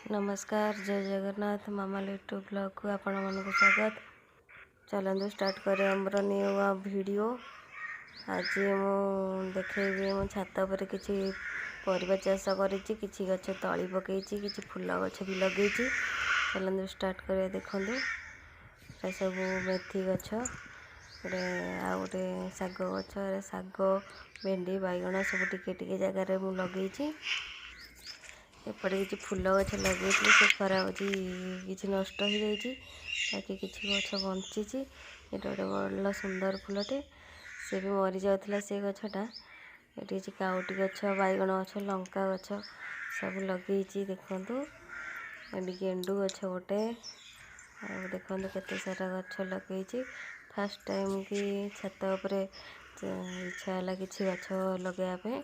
ନମସ୍କାର, ଜୟ ଜଗନ୍ନାଥ। ମାମାଲି ୟୁଟ୍ୟୁବ୍ ବ୍ଲଗ୍କୁ ଆପଣମାନଙ୍କୁ ସ୍ୱାଗତ। ଚାଲନ୍ତୁ ଷ୍ଟାର୍ଟ କରିବା ଆମର ନ୍ୟୁ ଭିଡ଼ିଓ। ଆଜି ମୁଁ ଦେଖେଇବି, ମୁଁ ଛାତ ଉପରେ କିଛି ପରିବା ଚାଷ କରିଛି, କିଛି ଗଛ ତଳି ପକେଇଛି, କିଛି ଫୁଲ ଗଛ ବି ଲଗେଇଛି। ଚାଲନ୍ତୁ ଷ୍ଟାର୍ଟ କରିବା। ଦେଖନ୍ତୁ, ଏଟା ସବୁ ମେଥି ଗଛ ଗୋଟେ, ଆଉ ଗୋଟେ ଶାଗ ଗଛ। ଶାଗ, ଭେଣ୍ଡି, ବାଇଗଣ ସବୁ ଟିକେ ଟିକେ ଜାଗାରେ ମୁଁ ଲଗେଇଛି। ଏପଟେ କିଛି ଫୁଲ ଗଛ ଲଗେଇଥିଲି, ସେ ଖରା ହେଉଛି କିଛି ନଷ୍ଟ ହେଇଯାଇଛି, ବାକି କିଛି ଗଛ ବଞ୍ଚିଛି। ଏଇଟା ଗୋଟେ ଭଲ ସୁନ୍ଦର ଫୁଲଟେ, ସେ ବି ମରିଯାଉଥିଲା ସେ ଗଛଟା। ଏଠି କିଛି କାଉଟି ଗଛ, ବାଇଗଣ ଗଛ, ଲଙ୍କା ଗଛ ସବୁ ଲଗେଇଛି। ଦେଖନ୍ତୁ, ଏଠି ଗେଣ୍ଡୁ ଗଛ ଗୋଟେ। ଆଉ ଦେଖନ୍ତୁ, କେତେ ସାରା ଗଛ ଲଗେଇଛି। ଫାର୍ଷ୍ଟ ଟାଇମ୍ କି ଛାତ ଉପରେ ଇଚ୍ଛା ହେଲା କିଛି ଗଛ ଲଗେଇବା ପାଇଁ।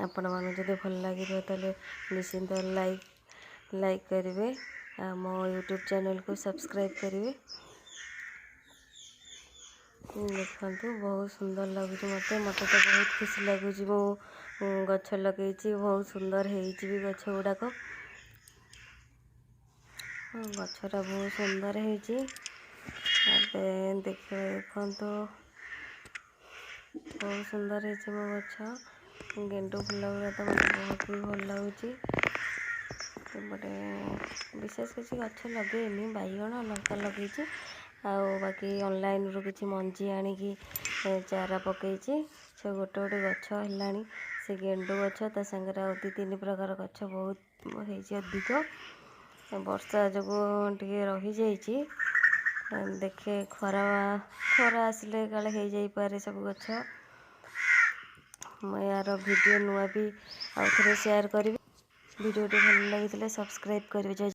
ଆପଣମାନଙ୍କୁ ଯଦି ଭଲ ଲାଗିବ, ତାହେଲେ ନିଶ୍ଚିନ୍ତ ଲାଇକ୍ କରିବେ ଆଉ ମୋ ୟୁଟ୍ୟୁବ୍ ଚ୍ୟାନେଲ୍କୁ ସବସ୍କ୍ରାଇବ୍ କରିବେ। ଦେଖନ୍ତୁ, ବହୁତ ସୁନ୍ଦର ଲାଗୁଛି ମୋତେ। ମୋତେ ତ ବହୁତ ଖୁସି ଲାଗୁଛି। ମୁଁ ଗଛ ଲଗେଇଛି, ବହୁତ ସୁନ୍ଦର ହେଇଛି ବି ଗଛ ଗୁଡ଼ାକ। ଗଛଟା ବହୁତ ସୁନ୍ଦର ହେଇଛି। ଏବେ ଦେଖିବା, ଦେଖନ୍ତୁ, ବହୁତ ସୁନ୍ଦର ହେଇଛି ମୋ ଗଛ। ଗେଣ୍ଡୁ ଫୁଲ ଗୁଡ଼ା ତ ମୋତେ ବହୁତ ବି ଭଲ ଲାଗୁଛି। ଏପଟେ ବିଶେଷ କିଛି ଗଛ ଲଗେଇନି, ବାଇଗଣ, ଲଙ୍କା ଲଗେଇଛି ଆଉ ବାକି ଅନଲାଇନ୍ରୁ କିଛି ମଞ୍ଜି ଆଣିକି ଚାରା ପକେଇଛି। ସେ ଗୋଟେ ଗୋଟେ ଗଛ ହେଲାଣି। ସେ ଗେଣ୍ଡୁ ଗଛ, ତା ସାଙ୍ଗରେ ଆଉ 2 3 ପ୍ରକାର ଗଛ ବହୁତ ହେଇଛି ଅଧିକ। ବର୍ଷା ଯୋଗୁଁ ଟିକେ ରହିଯାଇଛି। ଦେଖେ, ଖରା ଆସିଲେ କାଳେ ହେଇଯାଇପାରେ ସବୁ ଗଛ। ମୁଁ ଏହାର ଭିଡ଼ିଓ ନୂଆ ବି ଆଉ ଥରେ ସେୟାର କରିବି। ଭିଡ଼ିଓଟି ଭଲ ଲାଗିଥିଲେ ସବସ୍କ୍ରାଇବ୍ କରିବେ। ଜୟ